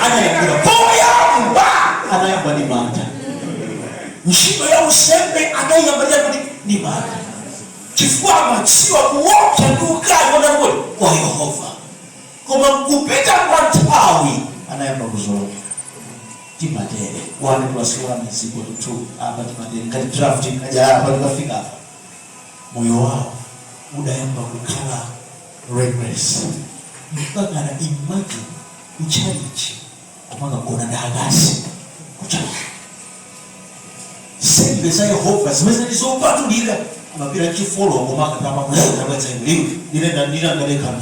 Anayambira poyamba, anayamba ndi mantha. Ntchito ya unsembe anayamba ndi ndi mantha, chifukwa amadziwa kuopsa ndi ukali wonakuli wa Yehova. Koma mkupita kwa nthawi anayamba kuzolowera. Timatere 1 plus 1 is equal to 2. Apa timatere ngati draft kaja, apa tikafika apa. Moyo wawo udayamba kukhala reckless, mpaka na imagine kuchalichi kumakagona ndi akazi kuchalichi. Nsembe za Yehova zimene zili zopatulika amapita chifoloko makatama liwe ndilendandilangalekano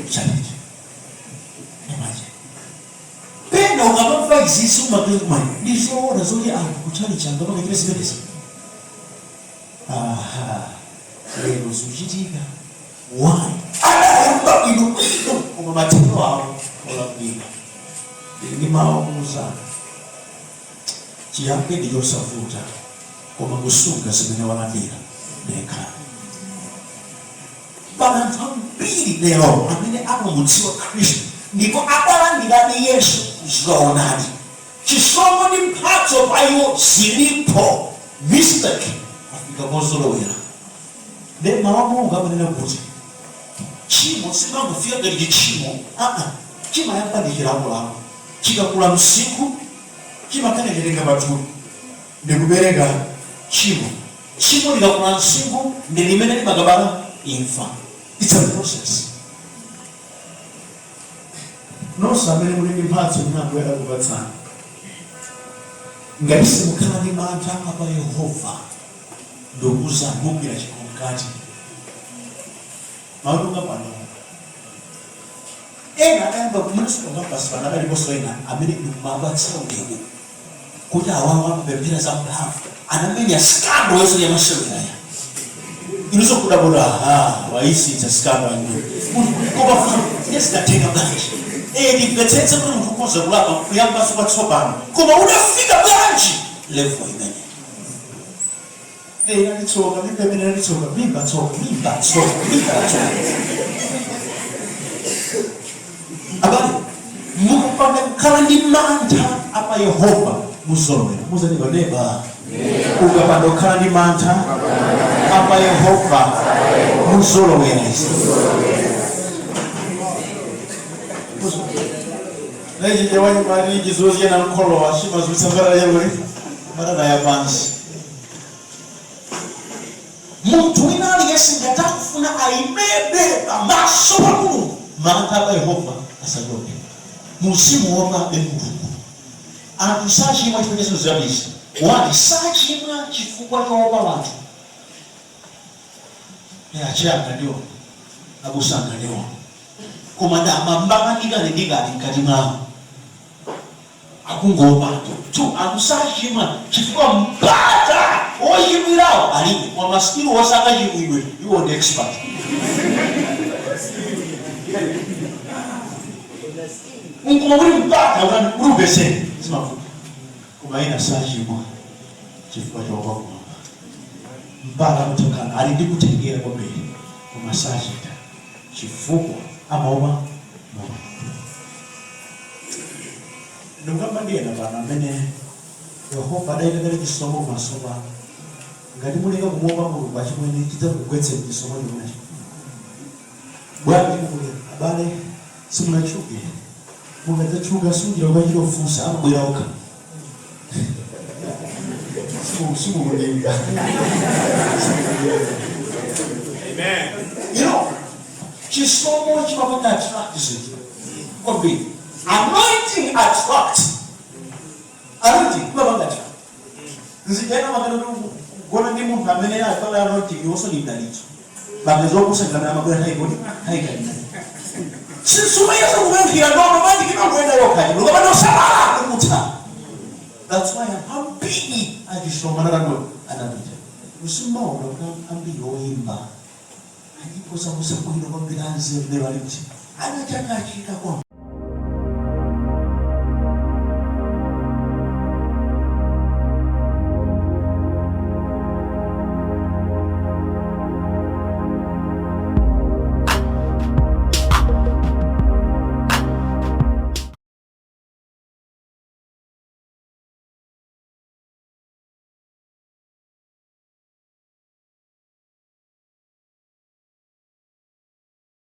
kuchalichi. Imagine, pena ukamamva izizi umakumani ndizoona zoti anthu kuchalichi angamakachita zimenezi. Aha, lero zikuchitika. Why? Adayamba bwinobwino, koma mathero awo olakwika. Ndili ndi mawu kuuzana: chiyambi ndi chosavuta, koma kusunga zimene walandira ndekha. Pali anthu ambiri lero amene amamudziwa Khristu ndipo adalandiradi Yesu zoonadi. Chisomo ndi mphatso pa iwo zilipo. Mistake, afika pozolowera. Nde mawu a Mulungu amanena kuti tchimo silimangofika ngati chitchimo. Aa, chimayamba ndi chilakolako. Chikakula msinkhu, chimakhala chatenga pathupi ndikubereka tchimo. Tchimo likakula msinkhu ndi limene limakabala imfa. It's a process. Nonse amene muli ndi mphatso imene Ambuye adakupatsani, ngati simukhala ndi mantha apa Yehova, ndikuuzani, mugwira chikho mkati maluka pano. Ena adayamba kumanisonga pano, adaliponso ena amene ndikumapatsa ulemu kuti awawa amapemphera za mphamvu. Anamenya scandal yonse yamasewera ya inunso kudabota, aha, waisitsa scandal inu. Koma yesikatheka bwanji? Ndimvetsetse kuti munthu ukhoza kulapa kuyambanso kwatsopano, koma udafika bwanji level imene? Inalitsoka mimba imene, inalitsoka mimba, tsoka mimba, tsoka mimba, tsoka. Abale, mukapanda kukhala ndi mantha apa Yehova, muzolowera. Muzanipa neba, ukapanda kukhala ndi mantha apa Yehova, muzolowera izi. Nachi chawanyumani chizozi chana mkholowa chimazutsa mbatata chakuli mbatata ya pansi. Munthu wina aliyense ngati akufuna ayimebe pamaso pa Mulungu, mantha pa Yehova asachoke. Muzimuopabe Mulungu. Anthu sachimwa chifukwa cha zinthu zabisa. Wati sachimwa chifukwa choopa wanthu, achiyanga ndiwo, abusanga ndiwo, koma ndamambala ndikali ndikali mkati mwawo akungopa anthu. Anthu sachimwa chifukwa mpata wochimwirawo alibe, koma ma skill wosaka chimwidwe iwo ndi expert. Nkoma kuti mpata utani kuti upezeke zimavuta. Koma ena sachimwa chifukwa chaopa kumwamba. Mpata mutakhala ali ndi kuthekera kwambiri, koma sachita chifukwa amaopa Mulungu. Ndikukamba ndi ena pano amene Yehova adayika chisomo pamaso panu. Ngati muleka kumuopa Mulungu, achimwene, chidzakugwetseni chisomo chimenecho. Bwanji mukuleka? Abale, simunatchuke. Mukadzatchuka, sunjira ukachita kufunsa, amabwera okha. Simukulimba. Chisomo chimapanga attract zinthu kwambiri. Anointing attract, anointing imapanga attract. Nzijana makana kugona ndi munthu amene afana anointing yonso ndi mdalitso. Magezo okusa amene amabwera nthawi kodi nthawi kali sisumayesa kupemphera ndo automatic imangoenda yokha. Ukapanda usamala, kukutha. That's why anthu ambiri achisomo anatando anapita. Usimaona kuti ambiri oyimba anyimbo zawo zabwino kwambiri, anzeru, lero ali kuti? Anachakachika kwa